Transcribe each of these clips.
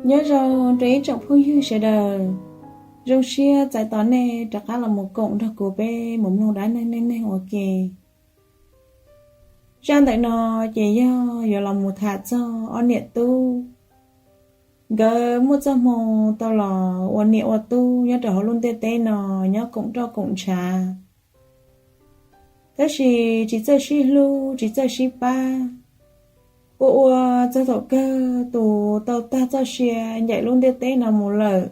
Nyob zoo rau ib tsoom phooj ywg sawv daws, zoo siab txais tos nej rov qab los mus koom nrog kuv peb mus mloog dab neeg neej neeg ua ke. Zaj ntawm no ces yog yuav los mus tham txog ob niam tub. Nkawd muaj txoj hmoo tau los ua niam ua tub nyob rau hauv lub ntiaj teb no nyob koom roj koom ntshav. Tab sis tsis txawj sib hlub tsis txawj sib pab, ua ua txog thaum kawg tus tau tag txoj sia ncaim lub ntiaj teb no mus lawm,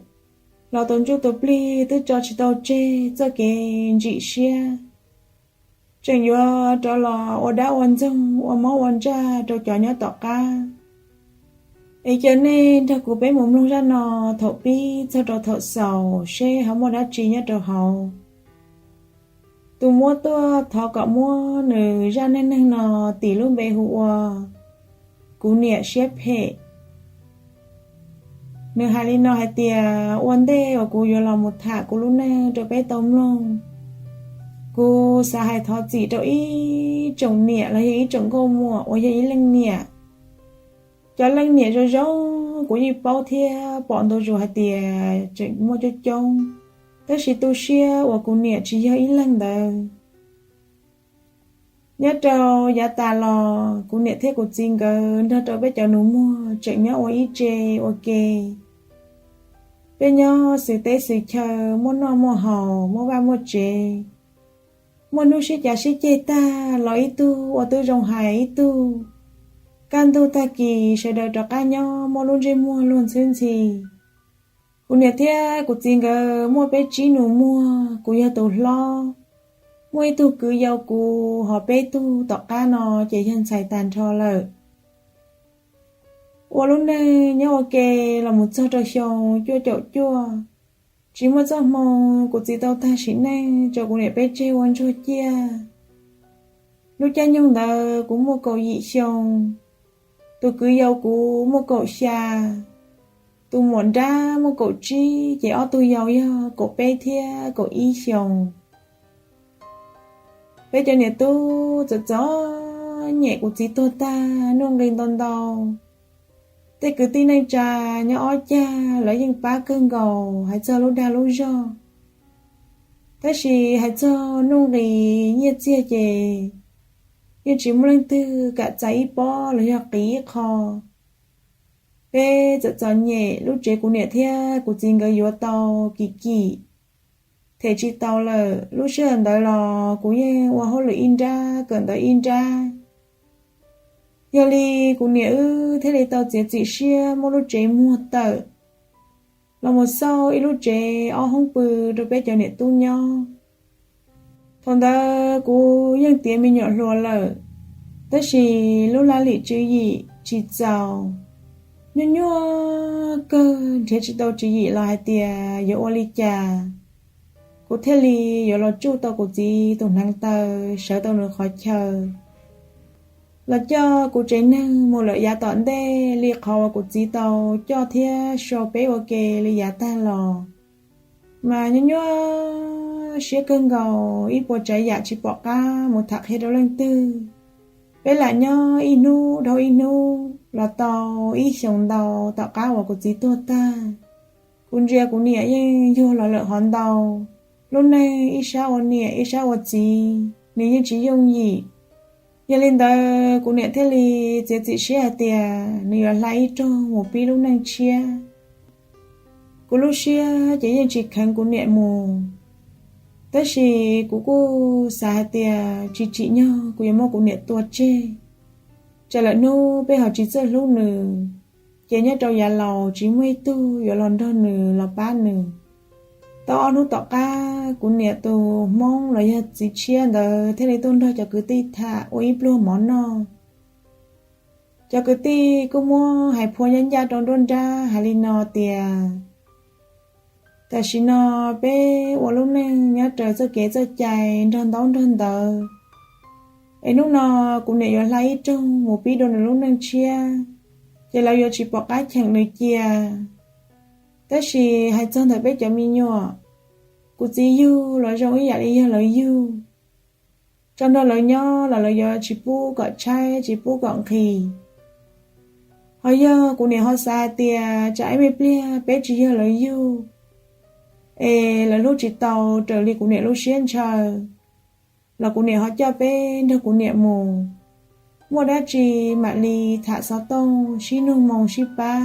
los tus ntsuj tus plig twb tso tsis tau tseg txoj kev ntsim siab, tseem yuav rov los ua dab ua ntxoog ua mob ua ntsaj rau cov nyob tom qab. Es cia nej nrog kuv peb mus mloog zaj no thaum pib txog rau thaum xaus seb ho muaj dab tsi nyob rau hauv. Tus muab tuaj thov kom muab nws zaj neej neeg no tis lub npe hu ua Kuv niam siab phem. Nws hais li no hais tias, ua ntej uas kuv yuav los mus tham kuv lub neej rau peb tau mloog, kuv xav hais thov txim rau ib tsoom niam los yog ib tsoom nkauj muam uas yog ib leej niam. Cov leej niam zoo zoo kuv yeej paub thiab pom ntu zus hais tias tseem muaj coob coob, tab sis tu siab uas kuv niam tsis yog ib leeg ntawd. Nyob rau yav tas los kuv niam thiab kuv txiv nkawd nrog rau peb cov nus muag tseem nyob ua ib tse ua ke. Peb nyob xws teb xws chaw, muaj noj muaj haus, muaj vaj muaj tsev, muaj hnub sib cav sib ceg tag los ib tug ua tub zoo hais ib tug. Kaj ntug tag kis sawv daws rov qab nyob muaj lub ntsej muag luag ntxhwb ntxhi. Kuv niam thiab kuv txiv nkawd muaj peb tsib nus muag, kuv yog tus hlob. Muaj ib tug kwv yau kuv, ho peb tug tom qab no ces yog ntxhais tag nrho lawm. Ua lub neej nyob ua ke los mus txog rau xyoo cuaj caum cuaj, tsis muaj txoj hmoo, kuv txiv tau tag sim neej tso kuv niam peb tseg ua ntsuag ciaj. Lub caij nyoog ntawd kuv muaj kaum yim xyoo, tus kwv yau kuv muaj kaum xya, tus muam nrab muaj kaum tsib, ces ob tug yau yog kaum peb thiab kaum ib xyoos. Peb cov niam tub txawm txom nyem kuv txiv tuag tag nuj nqis ntau ntau. Tej kwv tij neej tsa nyob ob cag lawv yeej pab kawg nkaus hais txog lub dag lub zog, tab sis hais txog nuj nqis nyiaj txiag ces yeej tsis muaj leej twg kam txais ib pob los yog qiv ib qho. Peb txawm txom nyem, lub tsev kuv niam thiab kuv txiv nkawd yuav tau kim kim, them tsis tau lawm. Lub sij hawm ntawd los kuv yeej ua hauj lwm ib nrab kawm ntawv ib nrab. Yog li kuv niam wb thiaj li tau txiav txim siab muab lub tsev muag tawm los mus xauj ib lub tsev ob hoob pw rau peb cov niam tub nyob. Thaum ntawd kuv yeej tiav me nyuam hluas lawm, tab sis lub laj lim tswv yim tsis txaus, nyuaj nyuaj kawg nrhiav tsis tau tswv yim los hais tias yuav ua li cas, kuv thiaj li yuav los tsuj tau kuv txiv tus hneev taw, sawv tau nws qhov chaw los coj kuv tsev neeg mus lawm yav tom ntej li qhov uas kuv txiv tau coj thiab sau peb ua ke li yav tag los. Mas nyuaj nyuaj siab kawg nkaus, ib puas tsav yam tsis pom qab mus tham qhia rau leej twg. Peb lam nyob ib hnub dhau ib hnub los tau ib xyoos ntau tom qab uas kuv txiv tuag tag. Kuv ntsia kuv niam yeej yug los lawm hov ntau, lub neej ib sab ua niam ib sab ua txiv nws yeej tsis yooj yim. Yog li ntawd kuv niam thiaj li txiav txim siab hais tias nws yuav hla ib rooj mus pib lub neej tshiab. Kuv lub siab ces yeej tsis kheev kuv niam mus, tab sis kuv kuj xav hais tias tsis tsim nyog kuv yuav muab kuv niam tua tseg, tsam lawm hnub peb ho tsis txawj hlub nws, ces nyob rau yav laus tsis muaj ib tug yuav los nrog nws los pab nws. Tau ob hnub tom qab kuv niam tus hmoob los yog txiv tshiab ntawd thiaj li tuaj nrog cov kwv tij tham ua ib pluag mov noj. Cov kwv tij kuj muab hais phua ncaj ncaj rau nruab nrab hais li no tias, tam sim no peb ua lub neej nyob raws txoj kev txoj cai nrog ntaub nrog ntawv, es hnub no kuv niam yuav hla ib rooj mus pib dua nws lub neej tshiab, ces lawv yuav tsis pom qab cheem nws cia. Tab sis hais txog ntawm peb cov me nyuam, kuv txiv yug los zoo ib yam li yog lawv yug. Tso nrog lawv nyob los lawv yuav tsis pub kom tshaib tsis pub kom nqhis. Ho yog kuv niam ho xav hais tias tsam ib me pliag peb tsis yog lawv yug es lawv hlub tsis tau raws li kuv niam lub siab ntshaw, los kuv niam ho coj peb nrog kuv niam mus, muaj dab tsi mam li tham xov tooj sib nug moo sib pab.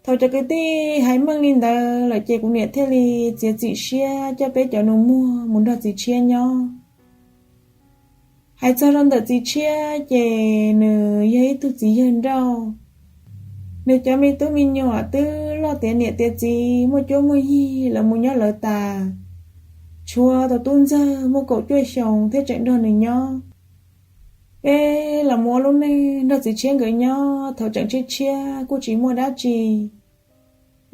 Thaum cov kwv tij hais meej li ntawd lawm ces kuv niam thiaj li txiav txim siab coj peb cov nus muag mus nrog txiv tshiab nyob. Hais txog rau ntawm txiv tshiab ces nws yog ib tug txiv yawg nrauj. Nws cov me tub me nyuam twb loj tiav niam tiav txiv muaj cuab muaj yig lawv mus nyob lawv tas, tshuav tus tub ntxawg muaj kaum cuaj xyoos thiab tseem nrog nws nyob. Peb los mus ua lub neej nrog txiv tshiab nkawd nyob thaum tseem tshiab tshiab kuj tsis muaj dab tsi,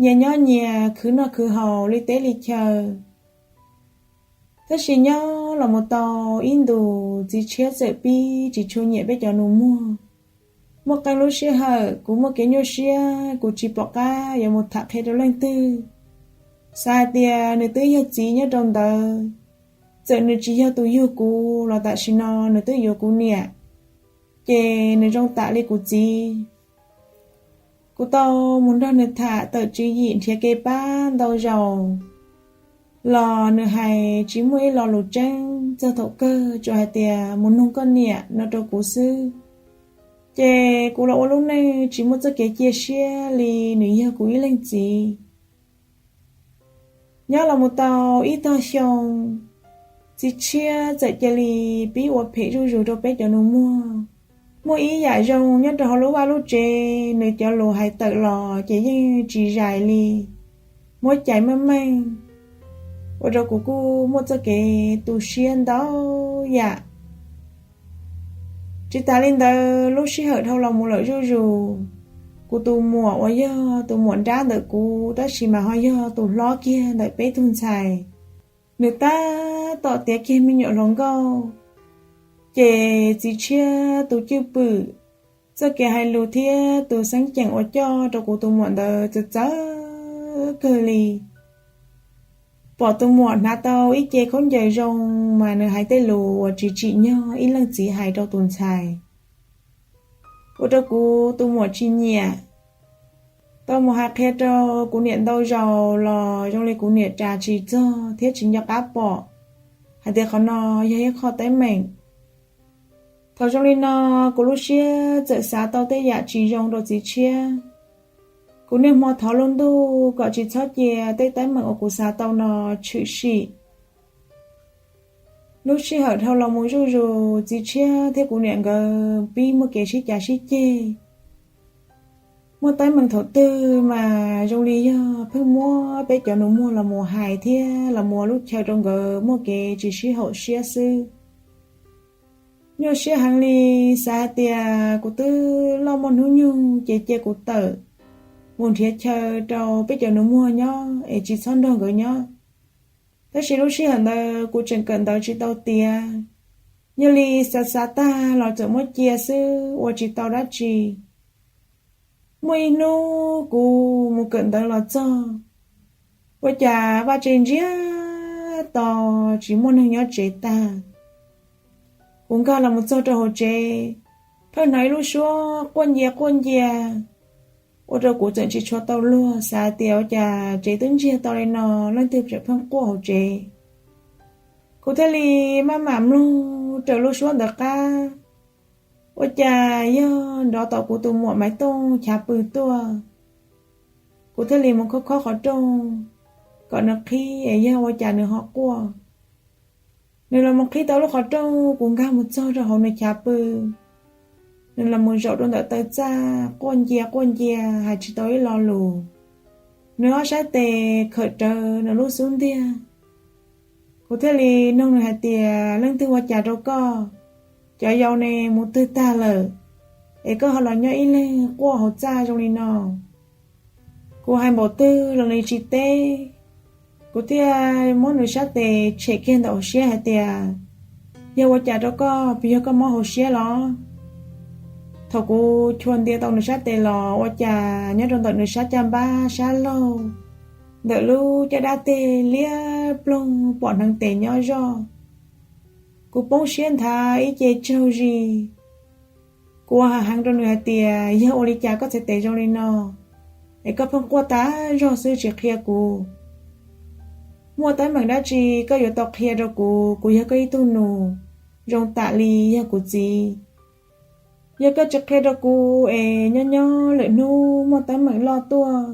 nyias nyob nyias khwv noj khwv haus li teb li chaw. Tab sis nyob los mus tau ib ntus txiv tshiab txawm pib tsis tshua nyiam peb cov nus muag. Muaj qee lub sij hawm kuv muaj kev nyuaj siab kuv tsis pom qab yuav mus tham qhia rau leej twg. Xav hais tias nws twb yog txiv nyob rau ntawd, txawm nws tsis yog tus yug kuv los tam sim no nws twb yuav kuv niam, ces nws zoo tam li kuv txiv. Kuv tau mus nrog nws tham tawm tswv yim nrhiav kev pab ntau zaus los nws hais tsis muaj ib lo lus tseeb txog thaum kawg, tsuas hais tias mus nug koj niam no rau kuv xwb. Ces kuv los ua lub neej tsis muaj txoj kev cia siab li nws yog kuv ib leej txiv. Nyob los mus tau ib tog xyoo, txiv tshiab txawm cia li pib ua phem zuj zus rau peb cov nus muag. Muaj ib yam zoo nyob rau hauv lub vaj lub tsev, nws cov lus hais tawm los ces yeej tsis zais li, muab cais meej meej, ua rau kuv kuj muaj txoj kev tu siab ntau yam. Tsis tas li ntawd, lub sij hawm dhau los mus lawm zuj zus, kuv tus muam uas yog tus muam nrab ntawm kuv tab sis mas ho yog tus hlob kiag ntawm peb tug ntxhais, nws tab tom tiav kiag me nyuam hluas nkauj, ces txiv tshiab tus cwj pwm, txoj kev hais lus thiab tus xeeb ceem uas coj rau kuv tus muam ntawd txawv txawv kawg li. Pom tus muam hnav tau ib ce khaub ncaws zoo, mas nws hais tej lus uas tsis tsim nyog ib leej txiv hais rau tus ntxhais, ua rau kuv tus muam tsis nyiam. Tau mus hais qhia rau kuv niam ntau zaus los zoo li kuv niam ras tsis txog thiab tsis nco qab pom hais tias qhov no yog ib qho teeb meem. Thaum zoo li no, kuv lub siab txawm xav tau tej yam tsis zoo rau txiv tshiab. Kuv niaj hmo thov lub ntuj kom tsis txhob cia tej teeb meem uas kuv xav tau no tshwm sim. Lub sij hawm dhau los mus zuj zus, txiv tshiab thiab kuv niam nkawd pib muaj kev sib cav sib ceg. Muaj teeb meem thaum twg mas zoo li yog pheej muab peb cov nus muag los mus hais thiab los mus ua lub chaw rau nkawd muaj kev tsis sib haum siab xwb. Nyuaj siab heev li, xav hais tias kuv twb loj muaj hnub nyoog ces cia kuv tawm mus nrhiav chaw rau peb cov nus muag nyob es tsis txhob nrog nkawd nyob. Tab sis lub sij hawm ntawd kuv tseem kawm ntawv tsis tau tiav, yog li xav xav tag los txawm muab cia xwb ua tsis tau dab tsi. Muaj ib hnub kuv mus kawm ntawv los txog, ua cas vaj tse ntsiag to, tsis muaj neeg nyob tsev tag. Kuv nkag los mus txog rau hauv tsev, pheej hnov ib lub suab quaj ncia quaj ncia, ua rau kuv txawm tsis tshua tau luag, xav tias ua cas tsev twb ntsiag tau li no, leej twg tseem pheej quaj hauv tsev. Kuv thiaj li maj mam mloog raws lub suab ntawd qab, ua cas yog nrov tom kuv tus muam Maiv Tooj chav pw tuaj. Kuv thiaj li mus khob khob qhov rooj kom nws qhib es yog ua cas nws ho quaj. Nws los mus qhib tau lub qhov rooj, kuv nkag mus txog rau hauv nws chav pw. Nws los mus zaum rau ntawm taw txaj quaj ncia quaj ncia hais tsis tau ib lo lus. Nws ob sab tes khawm rawv nws lub xub ntiag. Kuv thiaj li nug nws hais tias, leej twg ua cas rau koj? Cov yau ne mus twg tag lawm, es koj ho los nyob ib leeg quaj hauv txaj zoo li no? Kuv hais npaum twg los nws tsis teb. Kuv thiaj muab nws sab tes tshem kiag ntawm hauv siab hais tias, yog ua cas rau koj, puas yog koj mob hauv siab los? Thaum kuv chua ntia tau nws sab tes los ua cas nyob rau ntawm nws sab caj npab sab laug, ntawm lub caj dab teg liab ploog pom hneev tes nyob zoj. Kuv poob siab nthav ib ce tsaug zis. Kuv ua heev rau nws hais tias, yog ua li cas koj txhais tes zoo li no, es koj pheej quaj tas zog xwb tsis qhia kuv? Muaj teeb meem dab tsi koj yuav tau qhia rau kuv, kuv yog koj ib tug nus, zoo tam li yog kuv txiv. Yog koj tsis qhia rau kuv es nyob nyob lwm hnub muaj teeb meem loj tuaj,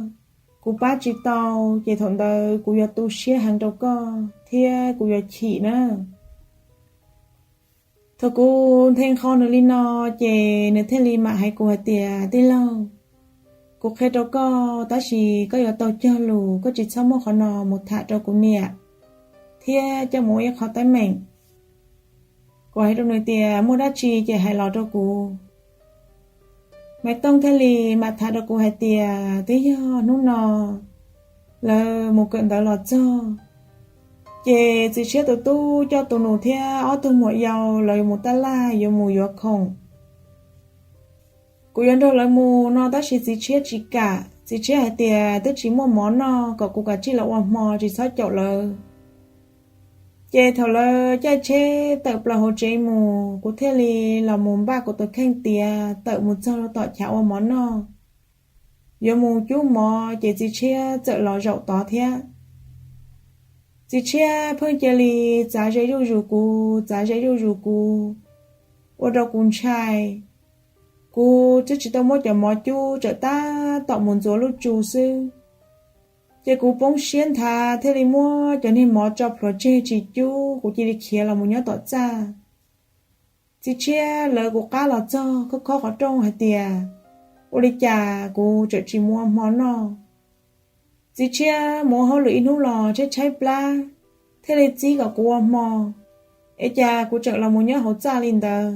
kuv pab tsis tau, ces thaum ntawd kuv yuav tu siab heev rau koj thiab kuv yuav chim na. Thaum kuv nthe nqho nws li no, ces nws thiaj li mam hais kuv hais tias, tij laug, kuv qhia rau koj, tab sis koj yuav tau cog lus, koj tsis txhob muab qhov no mus tham rau kuv niam thiab coj mus ua ib qho teeb meem. Kuv hais rau nws tias, muaj dab tsi ces hais los rau kuv. Maiv Tooj thiaj li mam tham rau kuv hais tias, twb yog hnub no lawv mus kawm ntawv los txog, ces txiv Tshiab tus tub coj tus nus thiab ob tug muam yau lawv mus taj laj yuav mus yuav khoom. Kuv yuav nrog lawv mus no tab sis txiv Tshiab tsis kam, txiv Tshiab hais tias twb tsis muaj mov noj, kom kuv kav tsij los ua hmo tsis txhob caum lawv. Ces thaum lawv caij tsheb tawm plaws hauv tsev mus, kuv thiaj li los mus npaj kuv tus kheej tiav tawm mus txog rau tom chav ua mov noj. Yuav mus cub mov ces txiv Tshiab txawm los zaum tod thiab. Txiv Tshiab pheej cia li txav ze zuj zus kuv, txav ze zuj zus kuv, ua rau kuv ntshai. Kuv twb tsis tau muab cov mov cub, tseem tab tom mus ntxuav lub tsu xwb, ces kuv poob siab nthav thiaj li muab cov niag mov tso plhuav tseg tsis cub, kuv cia li khiav los mus nyob tom txaj. Txiv Tshiab lawv kuv qab los txog, khob khob qhov rooj hais tias, ua li cas kuv tseem tsis mus ua hmo noj? Txiv Tshiab mus ua hauj lwm ib hnub los tshaib tshaib plab, thiaj li txib kom kuv ua hmo, es cas kuv tseem los mus nyob hauv txaj li ntawd?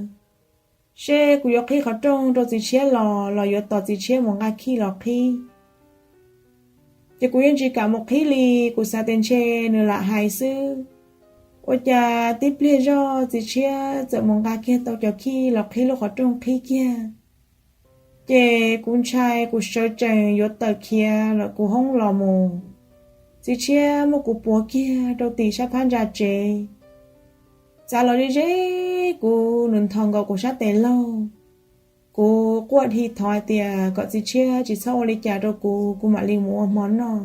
Seb kuv yuav qhib qhov rooj rau txiv Tshiab los, los yuav tos txiv Tshiab mus nqa khij los qhib. Ces kuv yeej tsis kam mus qhib li, kuv xav tias ntshe nws lam hais xwb. Ua cas tib pliag zoj txiv Tshiab txawm mus nqa kiag tau cov khij los qhib lub qhov rooj qhib kiag. Ces kuv ntshai, kuv sawv tsees yuav tawm khiav lawm kuv hoob los mus, txiv Tshiab muab kuv puag kiag rau tim sab phab ntsa tsev, txav los ze ze kuv, nws nthos nkaus kuv sab tes laug. Kuv quaj dhi thov hais tias kom txiv Tshiab tsis txhob ua li cas rau kuv, kuv mam li mus ua hmo noj.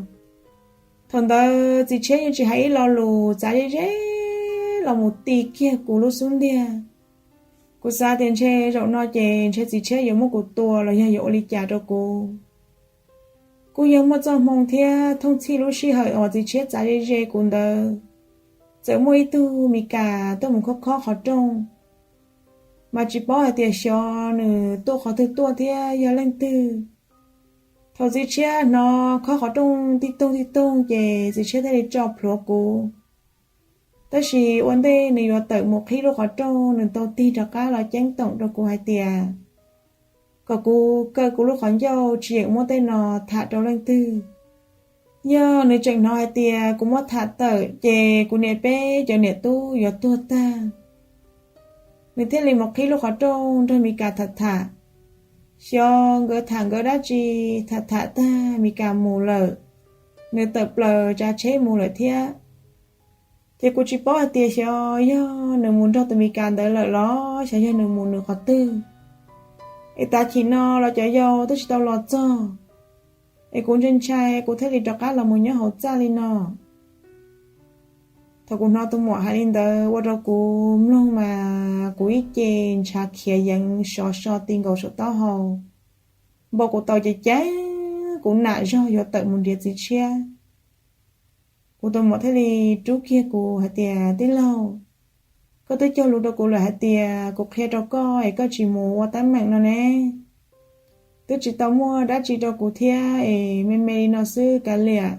Thaum ntawd txiv Tshiab yeej tsis hais ib lo lus, txav ze ze los mus ti kiag kuv lub xub ntiag. Kuv xav tias ntshe zaum no ces ntshe txiv Tshiab yuav muab kuv tua los yog yuav ua li cas rau kuv. Kuj yog muaj txoj hmoo thiab thooj txhij lub sij hawm uas txiv Tshiab txav ze ze kuv ntawd, txawm muaj ib tug Mis Kas tuaj mus khob khob qhov rooj, mas tsis paub hais tias xyov nws tuaj qhov twg tuaj thiab yog leej twg. Thaum txiv Tshiab hnov khob qhov rooj tib toog tib toog ces txiv Tshiab thiaj li tso plhuav kuv. Tab sis ua ntej nws yuav tawm mus qhib lub qhov rooj, nws tau tig rov qab los ceeb toom rau kuv hais tias kom kuv kaw kuv lub qhov ncauj tsis yeem muab tej no tham rau leej twg. Yog nws tseem hnov hais tias kuv muab tham tawm ces kuv niam peb cov niam tub yuav tuag tag. Nws thiaj li mus qhib lub qhov rooj nrog Mis Kas tham tham. Xyov nkawd tham nkawd dab tsi, tham tham tag Mis Kas mus lawm, nws tawm plaws tsav tsheb mus lawm thiab. Ces kuv tsis paub hais tias xyov yog nws mus nrog tus Mis Kas ntawd lawm los xyov yog nws mus nws qhov twg. Es tav chim no los cov yau twb tsis tau los txog, es kuv ntshai ntshai kuv thiaj li rov qab los mus nyob hauv txaj li no. Thaum kuv hnov tus muam hais li ntawd ua rau kuv mloog mas kuv ib ce ntshav khiav yeev sov so ti nkaus saum taub hau, npau kuv tau ceev ceev, kuv nam zog yuav tawm mus nrhiav txiv Tshiab. Kuv tus muam thiaj li rub kiag kuv hais tias, tij laug, koj twb cog lus rau kuv lawm hais tias kuv qhia rau koj es koj tsis mus ua teeb meem no ne. Twb tsis tau muaj dab tsi rau kuv thiab es me me li no xwb kav liam.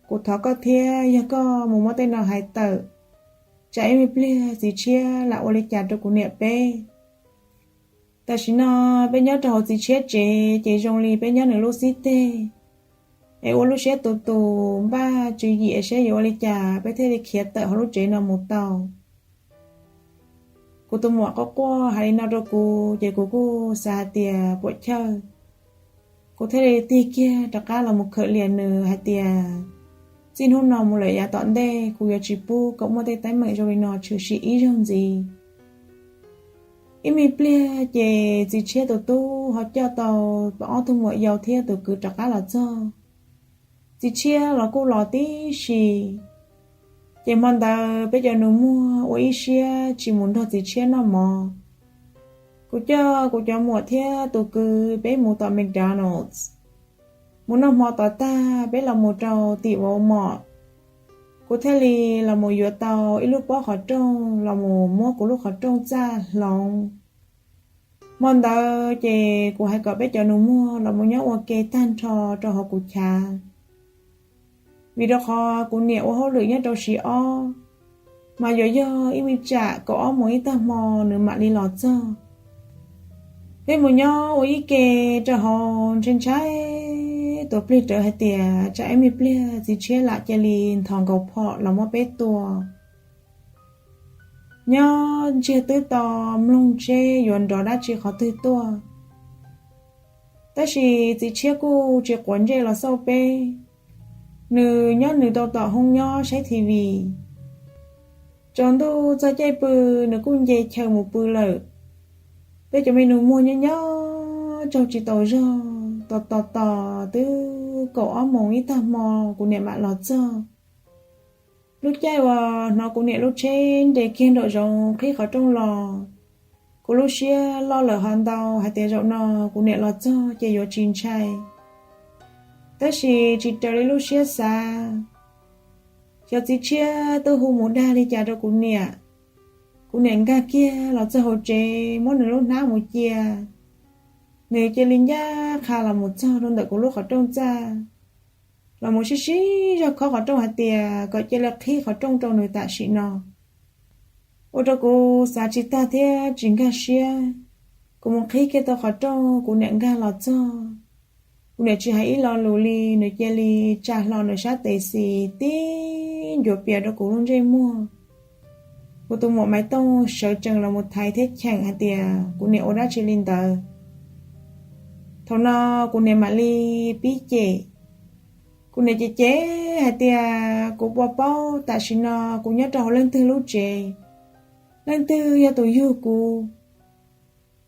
Kuv thov koj thiab, yog koj mus muab tej no hais tawm, tsam ib me pliag txiv Tshiab lam ua li cas rau kuv niam peb. Tam sim no peb nyob rau hauv txiv Tshiab tsev ces zoo li peb nyob nws lub xib teg, es ua lub siab tus tus npaj tswv yim seb yuav ua li cas peb thiaj li khiav tawm hauv lub tsev no mus tau. Kuv tus muam quaj quaj hais li no rau kuv ces kuv kuj xav hais tias puam chawj. Kuv thiaj li tig kiag rov qab los mus khawm liam nws hais tias, txij hnub no mus lawm yav tom ntej kuv yuav tsis pub kom muaj tej teeb meem zoo li no tshwm sim ib zaug ntxiv. Ib me pliag ces txiv tshiab tus tub ho coj tau ob tug muam yau thiab tus kwv rov qab los txog. Txiv tshiab los kuj los tib si, ces hmo ntawd peb cov nus muag ua ib siab tsis mus nrog txiv tshiab noj mov. Kuv coj kuv cov muam thiab tus kwv peb mus tom McDonald's mus noj hmo tod tag, peb los mus rau tim Walmart. Kuv thiaj li los mus yuav tau ib lub pob qhov rooj los mus muab kuv lub qhov rooj txaj hloov. Hmo ntawd ces kuv hais kom peb cov nus muag los mus nyob ua ke tag nrho rau hauv kuv chav, vim rau qhov kuv niam ua hauj lwm nyob rau siv ob, mas yuav yog ib me tsam kaum ob moos ib tag hmo nws mam li los txog. Peb mus nyob ua ib ke rau hauv ntshai ntshai tus pliag rawv hais tias tsam ib me pliag txiv tshiab lam cia li nthos nkaus phom los muab peb tua. Nyob ntsiag twb to mloog seb yuav nrov dab tsi qhov twg tuaj, tab sis txiv tshiab kuj tsis quav ntsej los xauj peb. Nws nyob nws rau tom hoob nyob saib T V. Tsaus ntuj txog caij pw, nws kuj nce chaw mus pw lawm. Peb cov me nus muag nyob nyob tsaug tsis tau zog, tos tos tos twb kaum ob moos ib tag hmo kuv niam mam los txog. Lub caij uas hnov kuv niam lub tsheb nres kiag nraum zoov qhib qhov rooj los, kuv lub siab loj lawm hov ntau hais tias zaum no kuv niam los txog ces yuav tsis ntshai. Tab sis tsis raws li lub siab xav, xyov txiv tshiab twb hu mus dag li cas rau kuv niam. Kuv niam nkag kiag los txog hauv tsev muab nws lub hnab mus cia, nws cia li ncaj qha los mus txog rau ntawm kuv lub qhov rooj txaj, los mus sib sib zog khob qhov rooj hais tias kom cia li qhib qhov rooj rau nws tam sim no. Ua rau kuv xav tsis tag thiab tsis nkag siab. Kuv mus qhib kiag tau qhov rooj, kuv niam nkag los txog. Kuv niam tsis hais ib lo lus li, nws cia li tsa hlo nws sab tes xis tib ncuav pias rau kuv lub ntsej muag. Kuv tus muam Maiv Tooj sawv tsees los mus thaiv thiab cheem hais tias kuv niam ua dab tsi li ntawd. Thaum no kuv niam mam li pib cem. Kuv niam cem cem hais tias kuv puas paub tam sim no kuv nyob rau hauv leej twg lub tsev, leej twg yog tus yug kuv,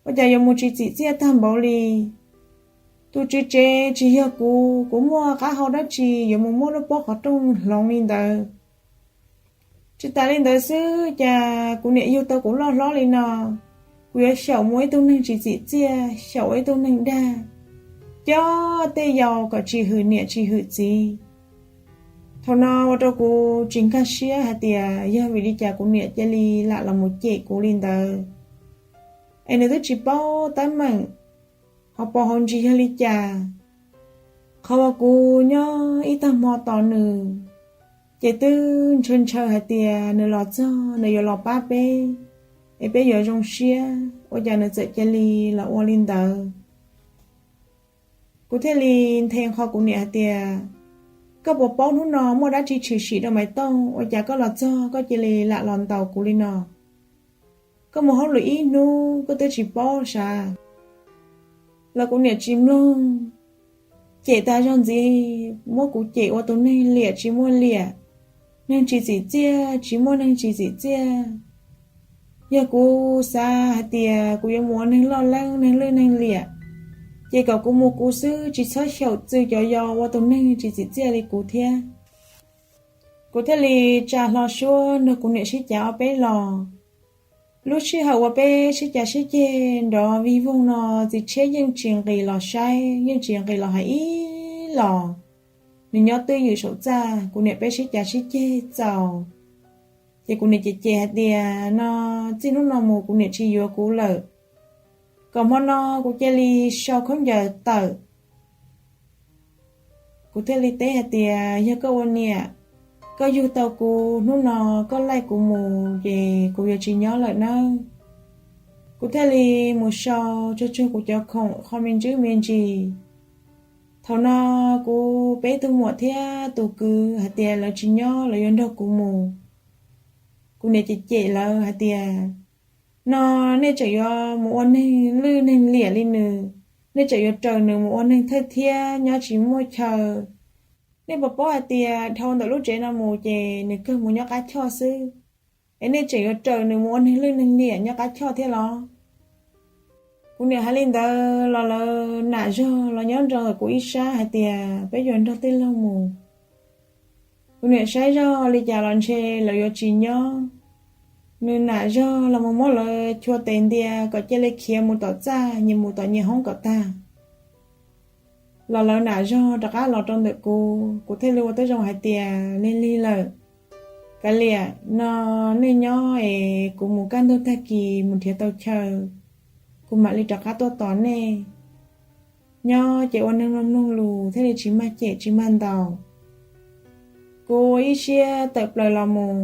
ua cas yuav mus tsis txim txiaj tag npaum li. Tus tswv tsev tsis yog kuv, kuv muaj qab hau dab tsi yuav mus muab lub pob qhov rooj hloov li ntawd. Tsis tas li ntawd xwb, cas kuv niam yug tau kuv loj hlob li no, kuv yuav xyaum mus ua ib tug neeg tsis txim txiaj, xyaum ua ib tug neeg dag, coj tej yau kom tsis hwm niam tsis hwm txiv. Thaum no ua rau kuv tsis nkag siab hais tias yog vim li cas kuv niam cia li lam los mus cem kuv li ntawd, es nws twb tsis paub teeb meem hauv paus hauv ntsis yog li cas. Qhov uas kuv nyob ib tag hmo tos nws, ces twb ntshaw ntshaw hais tias nws los txog nws yuav los pab peb, es peb yuav zoo siab, ua cas nws txawm cia li los ua li ntawd. Kuv thiaj li nthe qho kuv niam hais tias, koj puas paub hnub no muaj dab tsi tshwm sim rau Maiv Tooj, ua cas koj los txog koj cia li lam los ntaus kuv li no? Koj mus hauj lwm ib hnub koj twb tsis paub sav. Los kuv niam tsis mloog, cem tag zog ntxiv, muab kuv cem ua tus neeg liam tsis muaj liam, neeg tsis txim txiaj tsis muaj neeg tsis txim txiaj. Yog kuv xav hais tias kuv yuav mus ua neeg loj leeb neeg lwj neeg liam, ces kom kuv mus kuv xwb, tsis txhob xyaum txwv cov yau ua tus neeg tsis txim txiaj li kuv thiab. Kuv thiaj li tsa hlo suab nrog kuv niam sib cav ob peb los. Lub sij hawm uas peb sib cav sib ceg nrov vig voog no, txiv tshiab yeej tsis nqis los saib, yeej tsis nqis los hais ib los. Nws nyob twj ywm saum txaj, kuv niam peb sib cav sib ceg txaus, ces kuv niam cem cem hais tias no, txij hnub no mus kuv niam tsis yuav kuv lawm, kom hmo no kuv cia li sau khaub ncaws tawm. Kuv thiaj li teb hais tias yog koj ua niam, koj yug tau kuv hnub no, koj laij kuv mus ces kuv yuav tsis nyob lawm nawb. Kuv thiaj li mus sau tsuag tsuag kuv cov khoom qho me ntsis me ntsis. Thaum no kuv peb tug muam thiab tus kwv hais tias lawv tsis nyob, lawv yuav nrog kuv mus. Kuv niam cem cem lawv hais tias no, nej tseem yuav mus ua neeg lwj neeg liam li nws, nej tseem yuav raws nws mus ua neeg thawj thiab nyob tsis muaj chaw. Nej puas paub hais tias dhau ntawm lub tsev no mus ces nws kawg mus nyob qab choj xwb, es nej tseem yuav raws nws mus ua neeg lwj neeg liam nyob qab choj thiab los? Kuv niam hais li ntawd los lawv nam zog los nyob nrog kuv ib sab hais tias peb yuav nrog tij laug mus. Kuv niam saib zoj li cas los ntshe lawv yuav tsis nyob. Nws nam zog los mus muab lawv chua tes ntia kom cia li khiav mus tom txaj, nyias mus tom nyias hoob kom tag. Los lawv nam zog rov qab los rau ntawm kuv, kuv thiaj li ua tib zoo hais tias lig lig lawm, kav liam no nej nyob es kuv mus kaj ntug tag kis mus nrhiav tau chaw, kuv mam li rov qab tuaj tos nej. Nyob ces ua neeg mloog mloog lus thiaj li tsis mag cem tsis mag ntaus. Kuv ua ib siab tawm plaws los mus.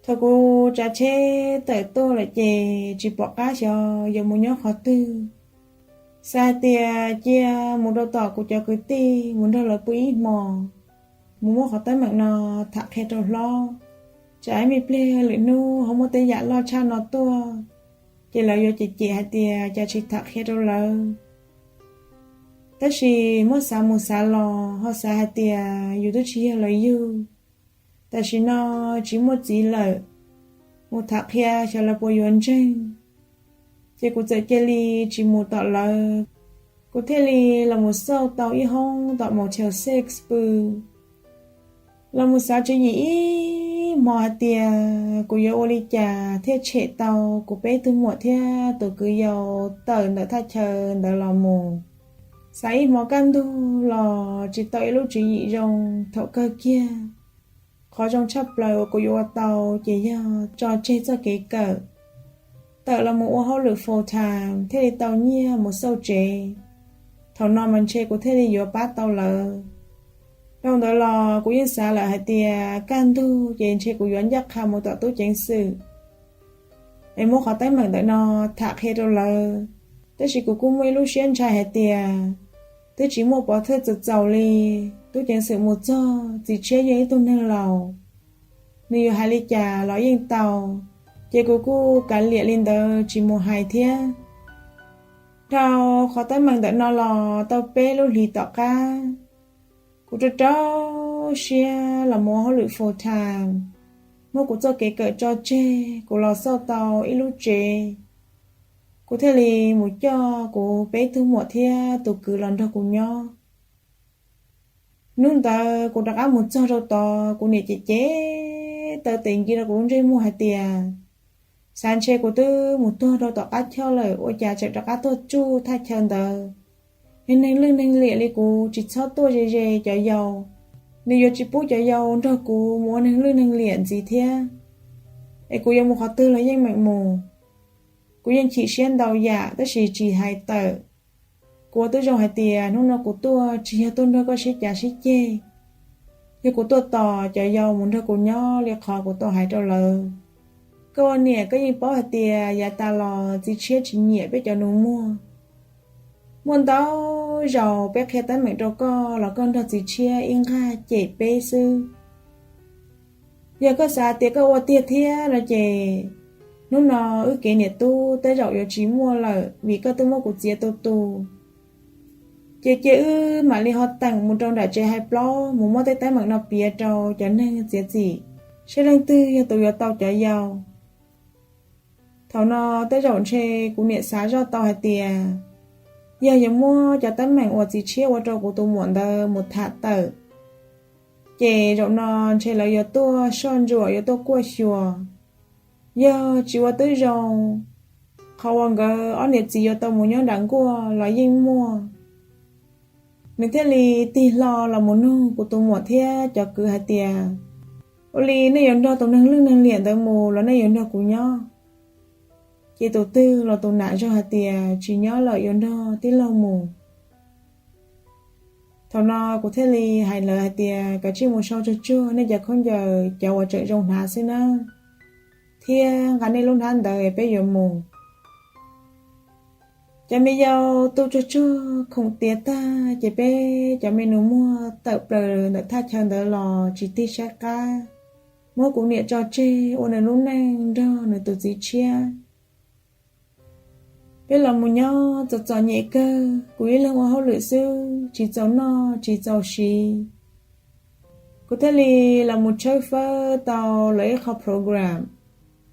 Thaum kuv tsav tsheb tawm tuaj lawm ces tsis pom qab xyov yuav mus nyob qhov twg. Xav hais tias cia mus rau tom kuv cov kwv tij mus nrog lawv pw ib hmos, mus muab qhov teeb meem no tham qhia rau hlob, tsam ib me pliag lwm hnub ho muaj tej yam loj tshaj no tuaj, ces lawv yuav cem cem hais tias cas tsis tham qhia rau lawv. Tab sis muab xav mus xav los ho xav hais tias yus twb tsis yog lawv yug. Tam sim no tsis muaj txiv lawm, mus tham qhia xyov lawv puas yuav ntseeg. Ces kuv txawm cia li tsis mus tom lawv, kuv thiaj li los mus xauj tau ib hoob tom Motel Six pw. Los mus xav tswv yim ib hmo hais tias kuv yuav ua li cas thiaj tshem tau kuv peb tug muam thiab tus kwv yau tawm ntawm thaj chaw ntawd los mus. Xav ib hmo kaj ntug los tsis tau ib lub tswv yim zoo. Thaum kawg kiag, qhov zoo tshaj plaws uas kuv yuav ua tau ces yog tso tseg txoj kev kawm, tawm los mus ua hauj lwm full time thiaj li tau nyiaj mus xauj tsev. Thaum no mas ntshe kuv thiaj li yuav pab tau lawv. Dhau ntawd los kuv yeej xav lawm hais tias kaj ntug ces ntshe kuv yuav ncaj qha mus tom tub ceev xwm es muab qhov teeb meem ntawm no tham qhia rau lawv. Tab sis kuv kuj muaj ib lub siab ntshai hais tias twb tsis muaj pov thawj txaus txaus li, tub ceev xwm mus txog txiv tshiab yog ib tug neeg laus, nws yuav hais li cas los yeej tau, ces kuv kuj kav liam li ntawd tsis mus hais thiab. Dhau qhov teeb meem ntawm no los tau peb lub hlis tom qab, kuv rau rau siab los mus ua hauj lwm full time, muab kuv txoj kev kawm tso tseg, kuv los xauj tau ib lub tsev. Kuv thiaj li mus coj kuv peb tug muam thiab tus kwv los nrog kuv nyob. Hnub ntawd kuv rov qab mus txog rau tod, kuv niam cem cem taw tes nce rau kuv lub ntsej muag hais tias, xav ntshe kuv twb mus tuag rau tom qab choj lawm ua cas tseem rov qab tuaj tsuj thaj chaw ntawd. Yog neeg lwj neeg liam li kuv tsis txhob tuaj ze ze cov yau, nws yuav tsis pub cov yau nrog kuv mus ua neeg lwj neeg liam ntxiv thiab. Es kuv yuav mus qhov twg los yeej meem mus. Kuv yeej chim siab ntau yam tab sis tsis hais tawm. Kuv ua tib zoo hais tias hnub no kuv tuaj tsis yog tuaj nrog koj sib cav sib ceg, yog kuv tuaj tos cov yau mus nrog kuv nyob li qhov kuv tau hais rau lawv. Koj ua niam koj yeej paub hais tias yav tas los txiv tshiab tsis nyiam peb cov nus muag. Muaj ntau zaus peb qhia teeb meem rau koj los koj nrog txiv tshiab ib nqag cem peb xwb. Yog koj xav tias koj ua tiag thiab no ces hnub no wb kev niam tub tej zaum yuav tsis muaj lawm vim koj twb muab kuv txiav tu tu. Ces cia wb mam li ho teem mus rau nram tsev hais plaub mus muab tej teeb meem no piav rau cov neeg txiav txim, saib leej twg yog tus yuav tau cov yau. Thaum no tej zaum ntshe kuv niam xav zoj tau hais tias yog yuav muab cov teeb meem uas txiv tshiab ua rau kuv tus muam ntawd mus tham tawm, ces zaum no ntshe lawv yuav tuaj soj ntsuam yuav tuaj kuaj xyuas. Yog tsis ua twb zoo, qhov uas nkawd ob niam txiv yuav tau mus nyob nram nkuaj los yeej muaj. Nws thiaj li tig hlo los mus nug kuv tus muam thiab cov kwv hais tias, ua li nej yuav nrog tus neeg lwj neeg liam ntawd mus los nej yuav nrog kuv nyob? Ces tus twg los tus nam zog hais tias tsis nyob lawm, yuav nrog tij laug mus. Thaum no kuv thiaj li hais lawv hais tias kav tsij mus sau tsuag tsuag nej cov khaub ncaws cov uas tseem zoo hnav xwb nawb, thiab nqa nej lub hnab ntawd peb yuav mus. Cov me yau tu tsuag tsuag khoom tiav tag ces peb cov me nus muag tawm plaws ntawm thaj chaw ntawd los tsis tig saib qab, muab kuv niam tso tseg ua nws lub neej nrog nws tus txiv tshiab. Peb los mus nyob txom txom nyem kawg, kuv ib leeg ua hauj lwm xwb tsis txaus noj tsis txaus siv. Kuv thiaj li los mus tshawb fawb tau lawv ib qho program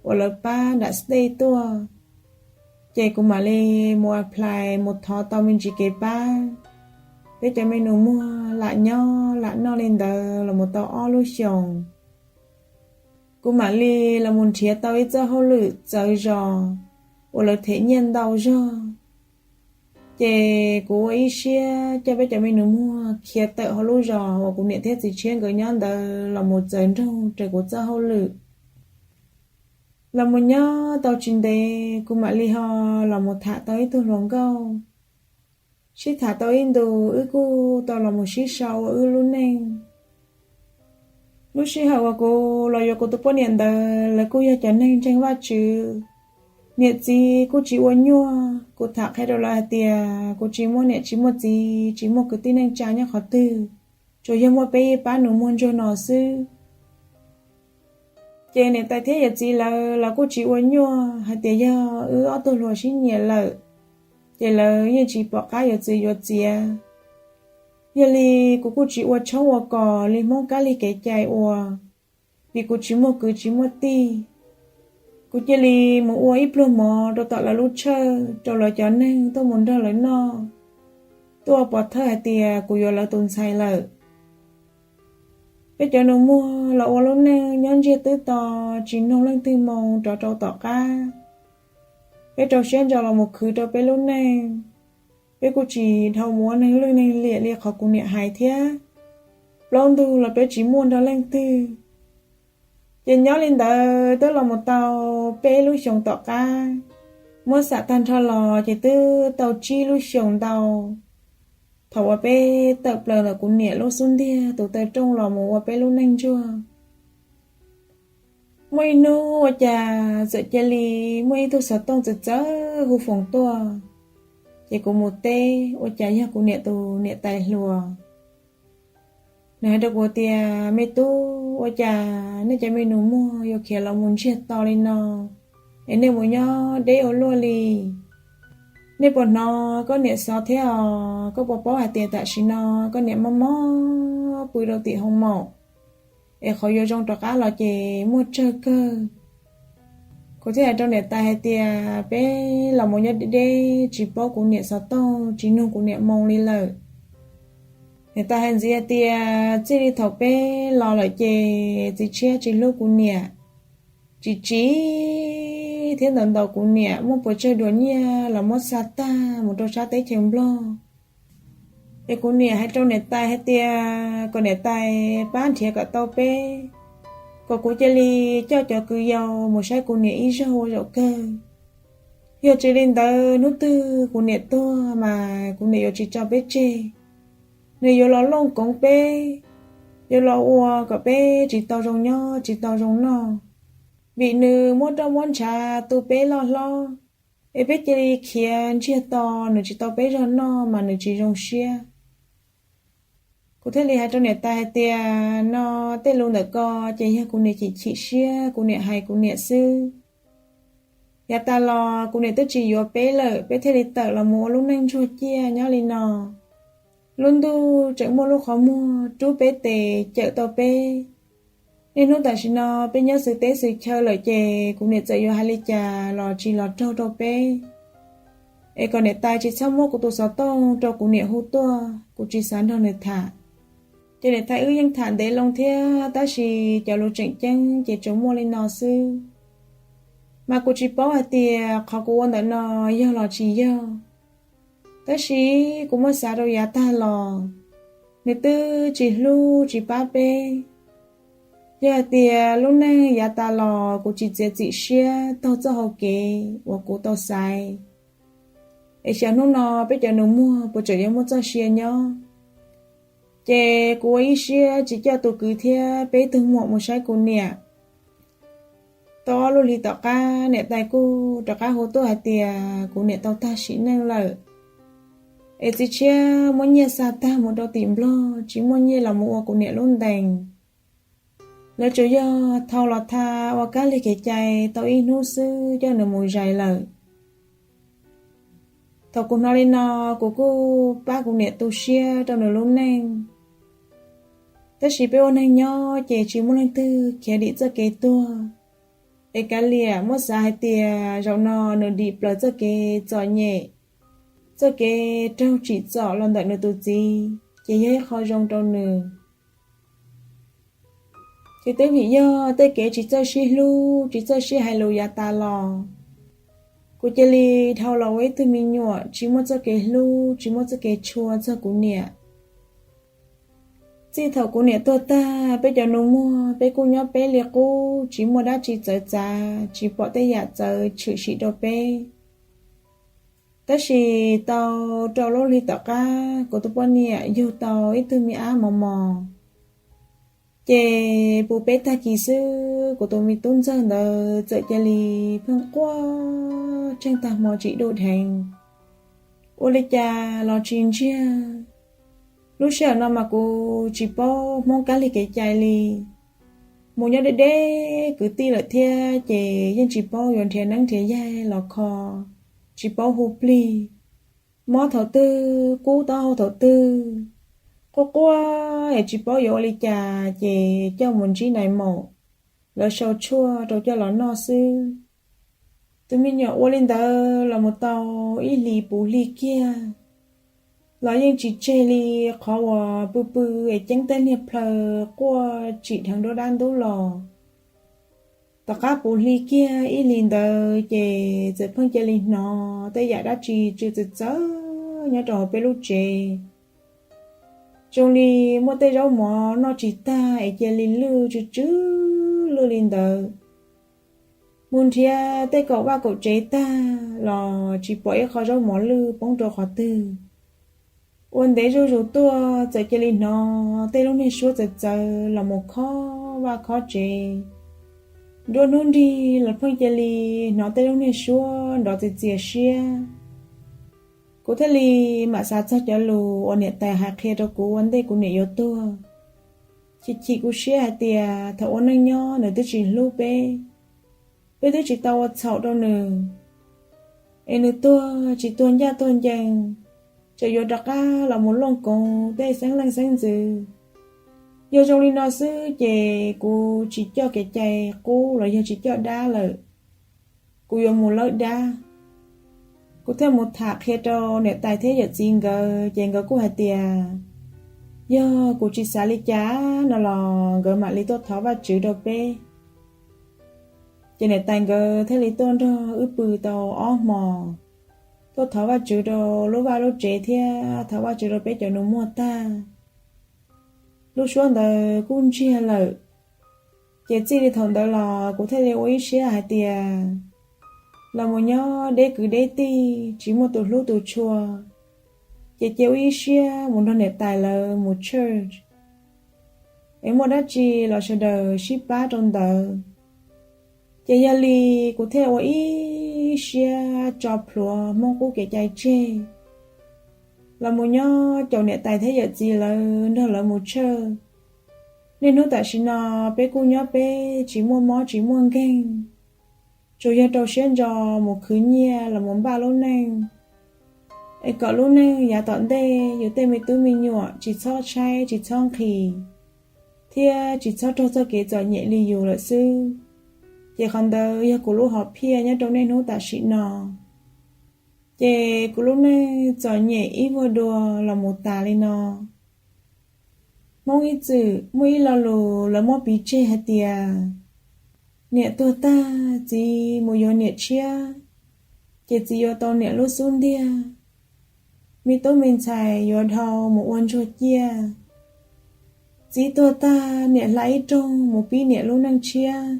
uas lawv pab nram state tuaj. Ces kuv mam li mus apply mus thov tau me ntsis kev pab. Peb cov me nus muag lam nyob lam noj li ntawd los mus tau ob lub xyoos. Kuv mam li los mus nrhiav tau ib txoj hauj lwm txawv zos uas lawv them nyiaj ntau zog. Ces kuv ua ib siab coj peb cov me nus muag khiav tawm hauv lub zos uas kuv niam thiab txiv tshiab nkawd nyob ntawd los mus txawv nroog raws kuv txoj hauj lwm. Los mus nyob tau tsis ntev kuv mam li ho los mus tham tau ib tug hluas nkauj. Sib tham tau ib ntus wb kuj tau los mus sib sau ua wb lub neej. Lub sij hawm uas kuv los yuav kuv tus poj niam ntawd lawv kuj yog cov neeg ntseeg Vajtswv. Niam txiv kuj tsis ua nyuaj, kuv tham qhia rau lawv hais tias kuv tsis muaj niam tsis muaj txiv tsis muaj kwv tij neej tsa nyob qhov twg, tsuas yog muaj peb ib pab nus muag ntsuag no xwb. Ces niam tais thiab yawm txiv lawv los kuj tsis ua nyuaj hais tias yog wb ob tug hluas sib nyiam lawm, ces lawv yeej tsis pom qab yuav txwv yuav txiav. Yog li kuv kuj tsis ua tshoob ua kos li Hmoob kab lig kev cai ua, vim kuv tsis muaj kwv tsis muaj tij. Kuv cia li mus ua ib pluag mov rau tom lawv lub tshawj rau lawv cov neeg tuaj mus nrog lawv noj, tuaj ua pov thawj hais tias kuv yuav lawv tus ntxhais lawm. Peb cov nus muag los ua lub neej nyob ntsiag twb to, tsis mloog leej twg moo rov rau tom qab. Peb rau siab ntso los mus khwv rau peb lub neej. Peb kuj tsis dhau mus ua neeg lwj neeg liam li qhov kuv niam hais thiab. Plaub ntug los peb tsis muaj nrog leej twg. Ces nyob li ntawd twb los mus tau peb lub xyoos tom qab. Muab xam tag nrho los ces twb tau tsib lub xyoos ntau thaum uas peb tawm plaws ntawm kuv niam lub xub ntiag tus taw rooj los mus ua peb lub neej ntsuag. Muaj ib hnub ua cas txawm cia li muaj ib tug xov tooj txawv txawv hu foom tuaj. Ces kuv mus teb ua cas yog kuv niam tus niam tais hluas. Nws hais rau kuv tias, Me tub, ua cas nej cov me nus muag yuav khiav los mus ntsiag to li no, es nej mus nyob deb ua luaj li? Nej puas hnov koj niam xov thiab os? Koj puas paub hais tias tam sim no koj niam mob mob pw rau tim hoo maum, es qhov yuav zoo rov qab los ces muaj tsawg kawg. Kuv thiaj hais rau niam tais hais tias, Peb los mus nyob deb deb tsis paub kuv niam xov tooj, tsis nug kuv niam moo li lawm. Niam tais hais ntxiv hais tias, Txij li thaum peb los lawm ces txiv tshiab tsis hlub kuv niam, tsis tsim thiab ntaus ntaus kuv niam, muab puas tsawg dua nyiaj los muab xa tag mus rau sab teb chaws Nplog. Es kuv niam hais rau niam tais hais tias kom niam tais pab nrhiav kom tau peb, kom kuv cia li coj cov kwv yau mus saib kuv niam ib zaug ua zaum kawg. Yog tsis li ntawd hnub twg kuv niam tuag mas kuv niam yuav tsis tso peb tseg. Nws yuav los looj koov peb, yuav los ua kom peb tsis tau zoo nyob tsis tau zoo noj, vim nws muab roj muab ntshav tu peb loj hlob, es peb cia li khiav ntsiag to, nws tsis tau peb zog noj mas nws tsis zoo siab. Kuv thiaj li hais rau niam tais hais tias, No, tej lus ntawm ko ces yog kuv niam chim chim siab kuv niam hais kuv niam xwb. Yav tas los kuv niam twb tsis yuav peb lawm, peb thiaj li tawm los mus ua lub neej ntsuag ciaj nyob li no. Lub ntuj tseem muaj lub qhov muag rub peb tes cawm tau peb. Niaj hnub tam sim no peb nyob xwm teb xwm chaw lawm ces kuv niam txawm yuav hais li cas los tsis los raug rau peb. Es kom niam tais tsis txhob muab kuv tus xov tooj rau kuv niam hu tuaj, kuv tsis xav nrog nws tham. Ces niam tais wb yeej tham ntev loo thiab, tab sis cov lus tseem ceeb ces tsuas muaj li no xwb. Mas kuv tsis paub hais tias qhov kuv ua ntawm no yog los tsis yog, tab sis kuv muab xav rau yav tag los, nws twb tsis hlub tsis pab peb. Yog hais tias lub neej yav tas los kuv tsis txiav txim siab taug txoj hau kev uas kuv tau xaiv, es xyov hnub no peb cov nus muag puas tseem yuav muaj txoj sia nyob. Ces kuv ua ib siab tsis coj tus kwv thiab peb tug muam mus saib kuv niam. Tau ob lub hlis tom qab niam tais kuj rov qab hu tuaj hais tias kuv niam tau tag sim neej lawm, es txiv tshiab muab nyiaj xa tag mus rau tim Nplog, tsis muaj nyiaj los mus ua kuv niam lub ntees. Lawv tsuas yog thau los tha ua kab lig kev cai tau ib hnub xwb coj nws mus zais lawm. Thaum kuv hnov li no, kuv kuj pab kuv niam tu siab rau nws lub neej. Tab sis peb ua neeg nyob ces tsis muaj leej twg khiav dim txoj kev tuag. Es kav liam muab xav hais tias zaum no nws dim plaws txoj kev txom nyem, txoj kev raug tsim txom los ntawm nws tus txiv ces yog ib qho zoo rau nws. Ces twb vim yog tej kev tsis txawj sib hlub, tsis txawj sib hais lus yav tas los, kuv cia li dhau los ua ib tug me nyuam tsis muaj txoj kev hlub, tsis muaj txoj kev tshua txog kuv niam. Txij thaum kuv niam tuag tag, peb cov nus muag peb kuj nyob peb li qub, tsis muaj dab tsi txawv txav, tsis pom tej yam txawv tshwm sim rau peb. Tab sis tau rau lub hli tom qab, kuv tus poj niam yug tau ib tug me ab mos mos. Ces puv peb tag kis xwb, kuv tus me tub ntxawg ntawd txawm cia li pheej quaj tseeg tag hmo tsis dub dheev. Ua li cas los tsis ntsiag. Lub sij hawm no mas kuv tsis paub Hmoob kab lig kev cai li. Mus nyob deb deb kwv tij lawm thiab ces yeej tsis paub yuav nrhiav neeb nrhiav yaig los kho, tsis paub hu plig. Mob thaum twg kub taub hau thaum twg, quaj quaj es tsis paub yuav ua li cas ces coj mus ntsib nais maum, lawv sau tshuaj rau coj los noj xwb. Tus me nyuam ua li ntawd los mus tau ib hlis puv hli kiag los yeej tsis tseg li. Qhov uas pw pw es ceeb tej niag plhaw quaj tsim dheev nruab dab ntub los, tom qab puv hli kiag ib hlis ntawd ces txawm pheej cia li hnov tej yam dab tsi tsw txawv txawv nyob rau hauv peb lub tsev. Zoo li muaj tej zaub mov noj tsis tag es cia li lwj tsw tsw lwj li ntawd. Mus nrhiav tej kaum vaj kaum tsev tag los tsis pom ib qho zaub mov lwj poob rau qhov twg. Ua ntev zuj zus tuaj txawm cia li hnov tej lub niag suab txawv txawv los mus khob vaj khob tsev. Nruab hnub nrig los pheej cia li hnov tej lub niag suab nrov txias txias siab. Kuv thiaj li mam xav txog cov lus uas niam tais hais qhia rau kuv ua ntej kuv niam yuav tuag. Chim chim kuv siab hais tias thaum ua neej nyob nws twb tsis hlub peb, peb twb tsis tau ua txhaum rau nws, es nws tuag tsis tuag ncaj tuag ncees, tseem yuav rov qab los mus looj koov tej xeeb leej xeeb ntxwv. Yog zoo li no xwb ces kuv tsis coj kev cai qub los yog tsis coj dab lawm, kuv yuav mus lawb dab. Kuv thiaj mus tham qhia rau niam tais thiab yawm txiv nkawd ces nkawd kuj hais tias yog kuv tsis xav li cas no los nkawd mam li tuaj thov Vajtswv rau peb. Ces niam tais nkawd thiaj li tuaj nrog wb pw tau ob hmos, tuaj thov Vajtswv rau lub vaj lub tsev thiab thov Vajtswv rau peb cov nus muag tag, lub suab ntawd kuj ntsiag lawm. Ces txij li thaum ntawd los kuv thiaj li ua ib siab hais tias los mus nyob deb kwv deb tij tsis muaj tus hlub tus tshua, ces cia ua ib siab mus nrog niam tais lawv mus church, es muaj dab tsi los sawv daws sib pab rau ntawd. Ces yog li kuv thiaj ua ib siab tso plhuav Hmoob qub kev cai tseg, los mus nyob caum niam tais thiab yawm txiv lawv nrog lawv mus church. Niaj hnub tam sim no peb kuj nyob peb tsis muaj mob tsis muaj nkeeg, tsuas yog rau siab ntso mus khwv nyiaj los mus npaj lub neej, es kom lub neej yav tom ntej yus tej me tub me nyuam tsis txhob tshaib tsis txhob nqhis, thiab tsis txhob raug txoj kev txom nyem li yus lawm xwb. Ces qhov ntawd yog kuv lub hom phiaj nyob rau niaj hnub tam sim no. Ces kuv lub neej txom nyem ib vuag dua los mus tas li no. Hmoob ib txwm muaj ib lo lus lawv muab piv tseg hais tias niam tuag tag txiv mus yuav niam tshiab, ces txiv yuav tau niam lub xub ntiag. Me tub me ntxhais yuav dhau mus ua ntsuag ciaj. Txiv tuag tag niam hla ib rooj mus pib niam lub neej tshiab,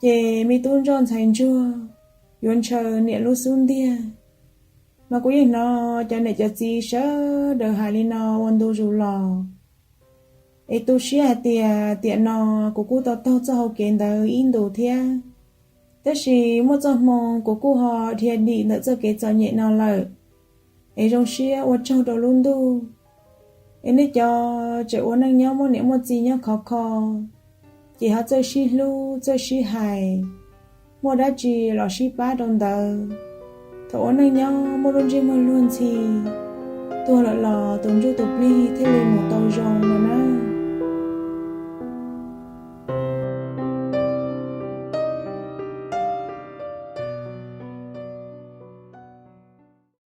ces me tub ntsoj ntxhais ntsuag yuav ntshaw niam lub xub ntiag. Mas kuv yeej hnov cov niam cov txiv sawv daws hais li no ua ntu zus los, es tu siab hais tias tiam no kuv kuj tau taug txoj hau kev ntawd ib ntus thiab. Tab sis muaj txoj hmoo kuv kuj ho dhia dim ntawm txoj kev txom nyem no lawm, es zoo siab ua tsaug rau lub ntuj. Es nej cov tseem ua neej nyob muaj niam muaj txiv nyob khov kho, ces ho txawj sib hlub txawj sib hais, muaj dab tsi los sib pab rau ntawd. Thaum ua neej nyob muaj lub ntsej muag luag ntxhi, tuag lawm los tus ntsuj tus plig thiaj li mus tau zoo no na.